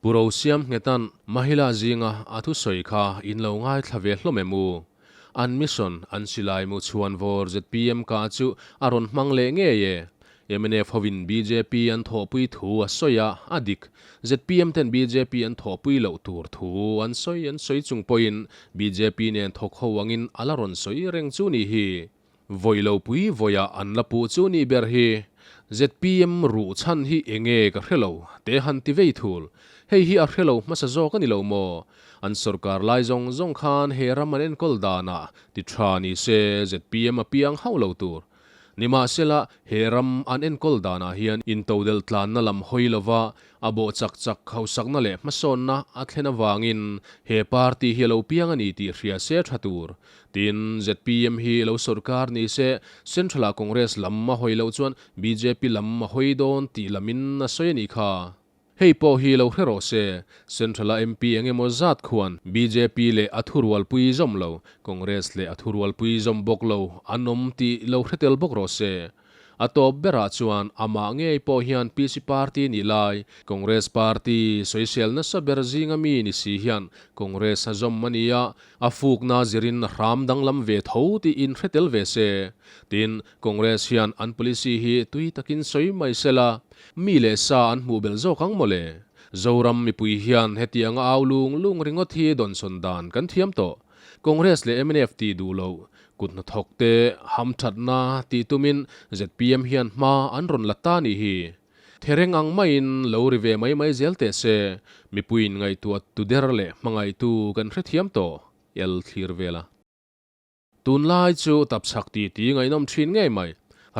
Pu Rosiamnghetan Mahila zinga a thusawi kha in lo ngaithla ve hlawm em u? An mission an silai mu chhuan vawr zpm ka chu a rawn hmang leh ngei e. Mnf hovin bjp an thawhpui thu a sawi a, a dik. Zpm ten bjp an thawhpui loh tur thu an sawi an sawi chung pawhin bjp nen thawk ho angin a la rawn sawi reng chu ni hi. Vawi lo pui vawiah an la puh chu nih ber hi. Zpm ruh chhan hi enge ka hre lo, te han ti vei thul. Hei hi a hre lo hmasa zawk a ni lo maw? An sorkar lai zawng zawng khan he ram an enkawl danah ti tha ni se zpm a piang hauh lo tur. Nimahsela, he ram an enkawl danah hian intodelh tlanna lam hawi lova a bawh chak chak hausakna leh hmasawnna a thlen avangin he party hi a lo piang a ni tih hria se tha tur. Tin, zpm hi lo sorkar ni se Central-ah Congress lam a hawi loh chuan bjp lam a hawi dawn tih lamin a sawi a nih kha. Hei pawh hi lo hre rawh se, Central-a MP eng emaw zat khuan bjp leh a thurualpui zawm lo, Congress leh a thurualpui zawm bawk lo an awm tih lo hre tel bawk rawh se. A tawp berah chuan amah ngei pawh hian PC party nih lai, Congress party sawisel nasa ber zinga mi ni si hian Congress a zawm a ni a, a fukna zirin a hram danglam ve tho tiin hre tel ve se. Tin, Congress hian an policy hi tui takin sawi mai sela, mi leh sa an hmuh belh zawk ang mawle. Zoram mipui hian hetianga au lung lung ringawt hi dawnsawn dan kan thiam tawh. Congress leh mnf tih duh loh, kut hnathawk te hamthatna tih tumin zpm hian hma an rawn la ta nih hi. Thereng ang maiin lo ri ve mai mai zel teh se, mipuiin ngaihtuah tu der leh hmangaihtu kan hrethiam tawh, el thlir vel a. Tunlai chu tapchhak ti ti ngaihnawm thin ngei mai.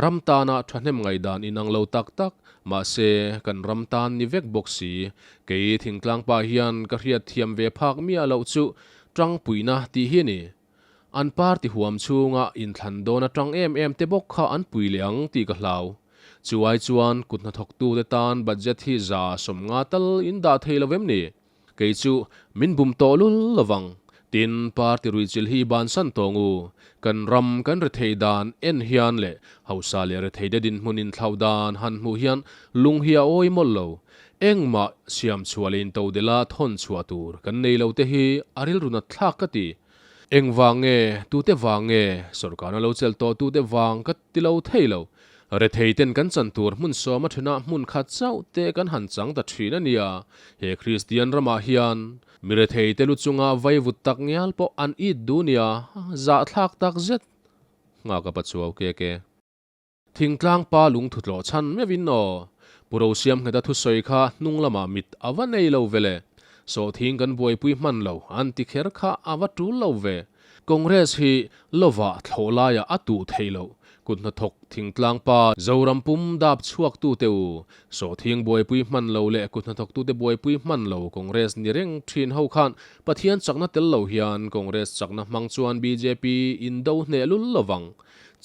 Ram tana thahnem ngaihdan inang lo tak tak, mahse kan ram tan ni vek bawk si. Kei thingtlang pa hian ka hriat thiam ve phak miah loh chu tangpuina tih hi a ni. An party huam chhunga inthlan dawn atang em em te bawk kha an pui leh ang tih ka hlau. Chu ai chuan kut hnathawktute tan budget hi 150 tal in dah thei lo vem ni? Kei chu min bum tawh lul lovang. Tin, party ruihchilh hi i bansan tawng u. Kan ram kan rethei dan en hian leh hausa leh rethei te dinhmun inthlauh dan han hmuh hian lung hi a awi mawlh lo. Engmah siam chhuah leh intodelh a thawn chhuah tur kan nei lo te hi a rilru nat thlak ka ti. Eng vang nge, tute vang nge, sorkarna lo chelh tawh tute vang ka ti lo thei lo. Rethei ten kan chan tur hmun sawma thenah hmun khat chauh te kan han chang ta thin a nia. He Kristian ramah hian mi rethei te lu chunga vaivut tak ngial pawh an it duh nia, zahthlak tak zet. Nghak a pachuau ke ke. Thingtlang pa lungthu tlawh chhan meuhin aw. Pu Rosiamngheta thusawi kha hnung lamah mit a va nei lo ve le. Sawhthing kan buaipui hman lo an ti kher kha a va tul lo ve. Congress hi lovah thlawh laiah a tuh theih loh. Kut hnathawk thingtlang pa Zoram pum dap chhuak tute u. Sawhthing buaipui hman lo leh kut hnathawk tute buaipui hman lo Congress ni reng thin ho khan Pathian chakna tel lo hian Congress chakna hmang chuan bjp in do hneh lul lovang.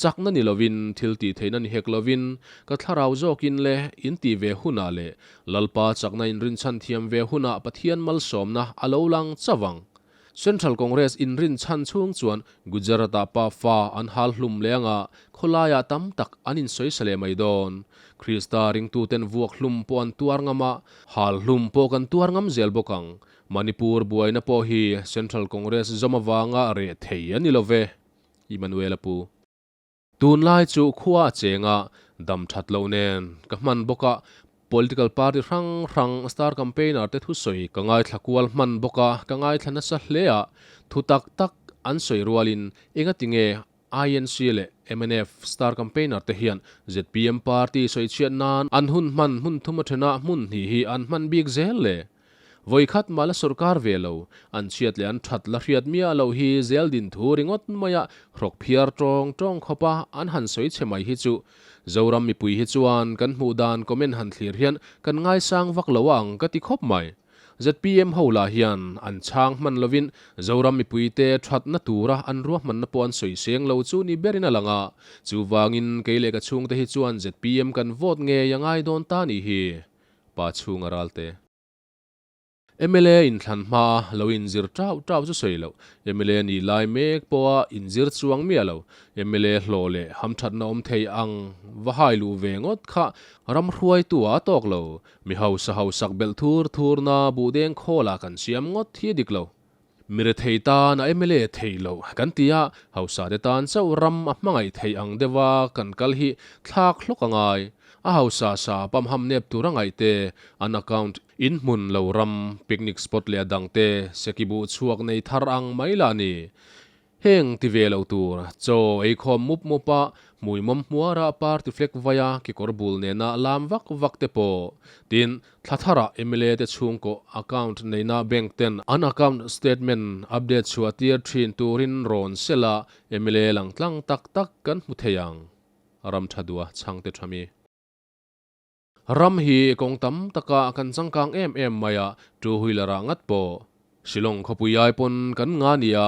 Chakna ni lovin, thil tih theihna ni hek lovin, ka thlarau zawkin le, in tih ve hunah leh Lalpa chakna inrinchhan thiam ve hunah Pathian malsawmna a lo lang chauh ang. Central Congress inrinchhan chhung chuan Gujarat-ah pa fa an hal hlum leh anga khawlaiah tam tak an insawi sa leh mai dawn. Krista ringtuten vuak hlum pawh an tuar ngam a, hal hlum pawh kan tuar ngam zel bawk ang. Manipur buaina pawh hi Central Congress zawm avanga reh thei a ni lo ve. Immanuel a pu. Tunlai chu khua a cheng a, dam that loh nen ka hman bawk a, political party hrang hrang star campaigner te thusawi ka ngaithla kual hman bawk a, ka ngaithla nasa hle a, thu tak tak an sawi rualin engati nge INC leh mnf star campaigner te hian zpm party sawichhiat nan an hun hman hmun thum a thenah hmun hnih hi an hman bik zel le? Vawi khat mah la sawrkar ve lo, an chhiat leh an that la hriat miah loh hi zel din thu ringawt maia hrawk phiar tawng tawng khawpa an han sawi chhe mai hi chu Zoram mipui hi chuan kan hmuh dan comment han thlir hian kan ngaisang vak lo a ang ka ti khawp mai. Zpm ho lah hian an chhang hman lovin Zoram mipuite thatna tura an ruahmanna pawh an sawi seng lo chu ni berin a lang a, chuvangin kei leh ka chhungte hi chuan zpm kan vote ngei a ngai dawn ta nih hi. Pa chhunga ralte. Mla inthlan hmaa lo inzir tau tau chu sawi loh, mla nih lai mek pawha inzir chuang miah lo, mla hlawh leh hamthatna awm thei ang va hai luh ve ngawt kha ram hruaitu ah a tawk lo. Mi hausa hausak belh thur thurna buhdeng khawlah kan siam ngawt hi a dik lo. Mi rethei tan a mla theih loh kan ti a, hausa te tan chauh ram a hmangaih theih ang deuha kan kal hi thlak hlawk a ngai. A hausa sa pamham nep tur a ngaih te, an account, in hmun lo ram, picnic spot leh a dang te sekibuh chhuak nei thar ang mai lah ni. Heng ti ve lo tur, chaw ei khawm mup mup a, hmui mawm hmuara party flag vaia kekawr bul nena lam vak vak te pawh. Tin, thla tharah mla te chhungkaw account neihna bank ten an account statement update chhuah tir thin turin rawn sela mla lang tlang tak tak kan hmu thei ang. Ram tha duh a chhangte tha mi. Ram hi kawng tam taka kan changkang em em mai a, two wheeler ah ngat pawh. Shillong khawpui ai pawn kan nga nia,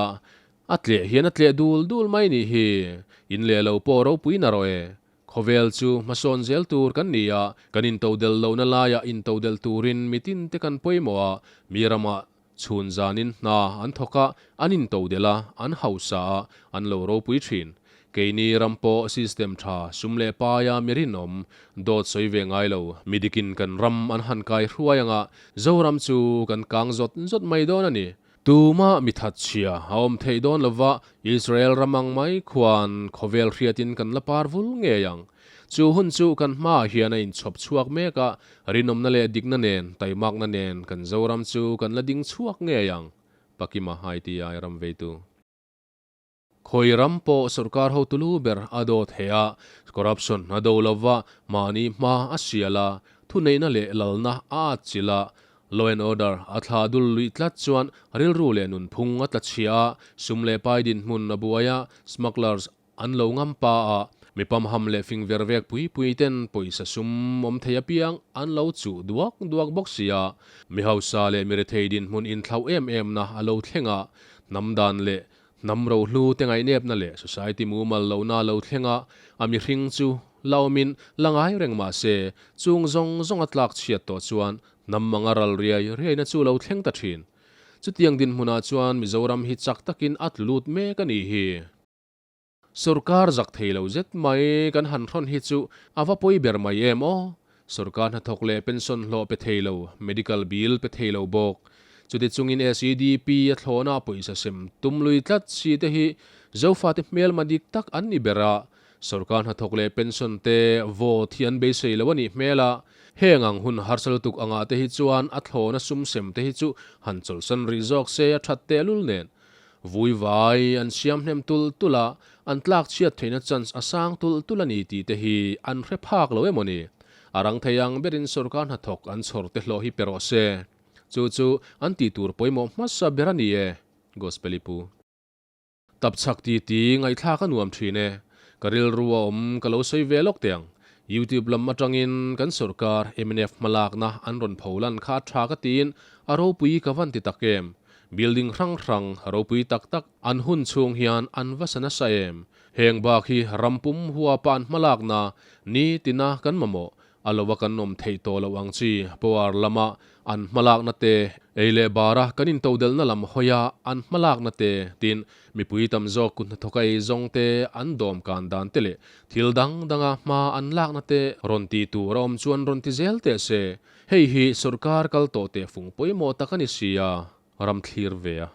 a tleh hian a tleh dul dul mai nih hi. In leh lo pawh ropui na rawh e. Khawvel chu hmasawn zel tur kan ni a, kan intodel lohna laiah intodel turin mitin te kan pawimawh a, mi ramah Chhun zanin hna an thawk a, an intodelh a, an hausa a, an lo ropui thin. Keini ram pawh system tha, sum leh paia mi rinawm, dawt sawi ve ngai lo, mi dikin kan ram an han kai hruai anga Zoram chu kan kang zawt zawt mai dawn a ni. Tumah mi thatchhia a awm theih dawn lova Israel ram ang mai khuan khawvel hriatin kan la par vul ngei ang. Chu hun chu kan hmaah hian a inchhawp chhuak mek a, rinawmna leh dikna nen, taimakna nen kan Zoram chu kan la ding chhuak ngei ang, Pakima ITI ram veitu. Khawi ram pawh sorkar hotu lu ber a dawt he a, corruption a do lova, mahni hma a sial a, thuneihna leh lalna a atchilh a, law and order a thla dul luih tlat chuan rilru leh nunphung a tla chhia a, sum leh pai dinhmun a buai a, smugglers An lo ngam pa a, mi pamham leh fing ver vek pui pui ten pawisa sum awm thei apiang an lo chuh duak duak bawk si a. Mi hausa leh mi rethei dinhmun inthlauh em em na a lo thleng a, hnam dan leh hnam rohlu te ngaihnepna leh society mumal lohna a lo thleng a, a mihring chu la awmin la ngai reng mah se, chung zawng zawng a tlak chhiat tawh chuan hnam manga ral riai riaina chu lo thleng ta thin. Chutiang dinhmunah chuan Mizoram hi chak takin a tlu lut mek a nih hi. Sorkar zak thei lo zet mai kan han hrawn hi chu a va pawi ber mai em aw. Sorkar hnathawk leh pension hlawh pe thei lo, medical bill pe thei lo bawk. Chuti chungin SEDP a thlawhna pawisa sem tum lui tlat si te hi Zofate hmelma dik tak an ni ber a. Sorkar hnathawk leh pension te vote hi an beisei lo a nih hmel a. Heng ang hun harsa lutuk angah te hi chuan a thlawhna sum sem te hi chu han chawlhsan rih zawk se a that tehlul nen. Vui vai an siam hnem tulh tulh a, an tlak chhiat theihna chance a sang tulh tulh a ni tih te hi an hre phak lo emaw ni? A rang thei ang berin sorkar hnathawk an chhawr te hlawh hi pe rawh se. Chu chu an tih tur pawimawh hmasa ber a ni e, Gospel-i pu. Tapchhak ti ti ngaihthlak a nuam thin e. Ka rilru a awm ka lo sawi ve lawk teh ang. YouTube lam atangin kan sorkar mnf hmalakna an rawn pho lan kha a tha ka tiin a ropui ka van ti tak em. Building hrang hrang ropui tak tak an hun chhung hian an va sa nasa em. Heng bak hi ram pum huapa an hmalakna ni tina kan mamawh a lo a kan awm theih tawh loh ang chi power lama an hmalakna te, ei leh bara kan intodelhna lam hawia an hmalakna te, tin, mipui tam zawk kut hnathawka ei zawng te an dawm kan dan te leh thil dang danga hma an lakna te rawn ti tur a awm chuan rawn ti zel teh se. Hei hi sorkar kal tawh teh fung pawimawh tak a ni si a, ram thlir ve a.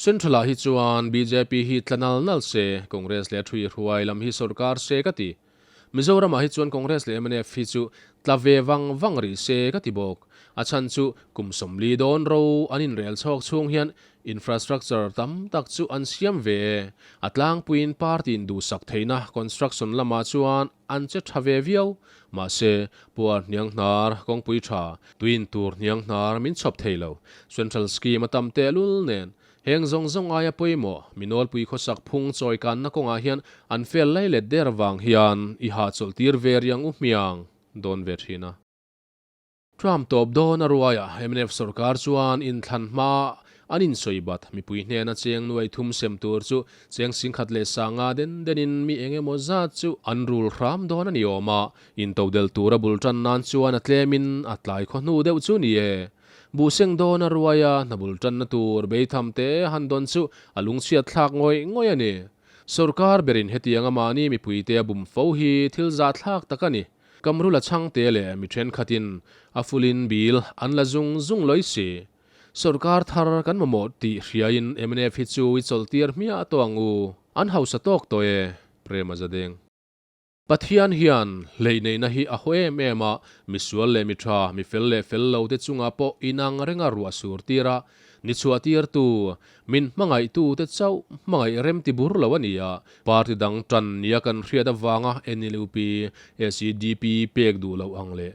Central ah hi chuan bjp hi tla nal nal se, Congress leh a thui hruai lam hi sorkar se ka ti. Mizoram ah hi chuan Congress leh mnf hi chu tla ve vang vang rih se ka ti bawk. A chhan chu kum 40 dawn ro an inrel chhawk chhung hian infrastructure tam tak chu an siam ve e. A tlangpuiin party in duhsak theihna construction lamah chuan an che tha ve viau. Mahse, puar hniang hnar, kawngpui tha, tuin tur hniang hnar min chhawp thei lo. Central scheme a tam tehlul nen, heng zawng zawng aia pawimawh, mi nawlpui khawsak phung chawi kanna kawngah hian an fel lai let der vang hian i hahchawlh tir ve riang u hmiang dawn ve thin a. Trump tawp dawn a ruaiah mnf sorkar chuan inthlan hma an insawi bat mipui hnena cheng nuai thum sem tur chu cheng singkhat leh sanga den denin mi eng emaw zat chu an rul hram dawn a ni awm a, intodel tura bul tan nan chuan a tlemin a tlai khaw hnu deuh chu ni e. Buhseng dawn a ruai a, hna bul tanna tur beitham te han dawn chu a lungchhiat thlak ngawih ngawih a ni. Sorkar berin hetianga mahni mipuite a bum fo hi thil zahthlak tak a ni. Kamrula chhangte leh mi thenkhatin a fulin bill an la zung zung lawi si. Sorkar thar kan mamawh tih hriain mnf hi chu i chawlhtir hmiah tawh ang u. An hausa tawk tawh e, Prema Zadeng. Pathian hian hleihneihna hi a haw em em a, misual leh mi tha, mi fel leh fel lo te chungah pawh inang renga ruah sur tir a, ni chhuah tirtu, min hmangaihtu te chauh hmangaih rem ti bur lo a ni a, party dang tan nia kan hriat avanga NLUP, SEDP pek duh loh ang leh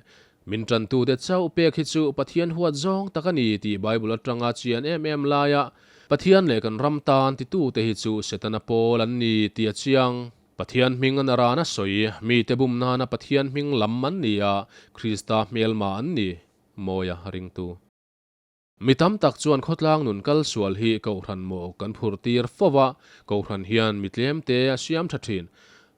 Min ṭantute chauh pek hi chu Pathian huat zawng tak a ni tih Bible aṭanga chian em em laia Pathian leh kan ram tan titute hi chu Setana pawl an ni tih a chiang. Pathian hming an aran a sawi, mite bum nana Pathian hming lam an ni a, Krista hmelma an ni, Mawia ringtu. Mi tam tak chuan khawtlang nun kal sual hi Kohhran maw kan phur tir fo va, Kohhran hian mi tlemte a siam tha thin.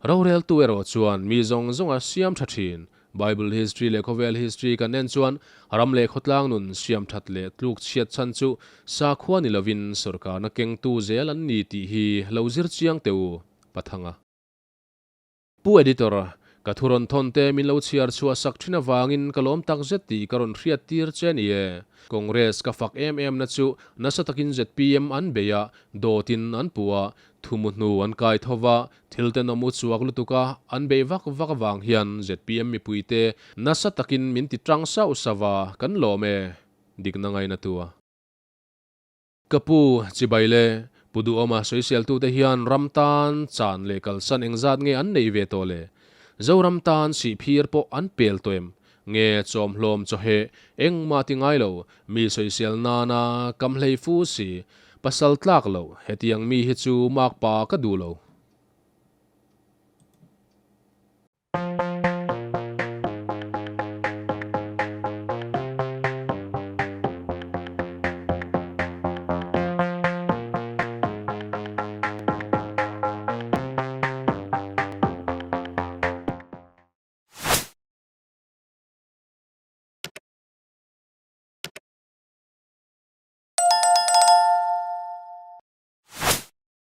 Roreltu erawh chuan mi zawng zawng a siam tha thin. Bible history leh khawvel history kan en chuan ram leh khawtlang nun siam that leh tluk chhiat chhan chu sakhua ni lovin sawrkarna kengtu zel an ni tih hi lo zir chiang teh u, Pathanga. Pu Editor, ka thu rawn thawn te min lo chhiar chhuah sak thin avangin ka lawm tak zet tih ka rawn hriat tir che ni e. Congress ka fak em em na chu nasa takin zpm an bei a, dawtin an puh a, thu mu hnu an kai tho va, thil tenawm u chuak lutuk a an bei vak vak avang hian zpm mipuite nasa takin min ti tang sauh sauh a, kan lawm e. Dikna ngaina tua. Ka pu, chibai le, Pu Duhawma sawiseltute hian ram tan chan leh kalsan engzat nge an neih ve tawh le? Zoram tan sihphir pawh an pel tawh em? Nge chawmhlawm chawheh engmah ti ngai lo, mi sawisel nana kam hlei fu si, pasal tlak loh, hetiang mi hi chu makpa ka duh lo.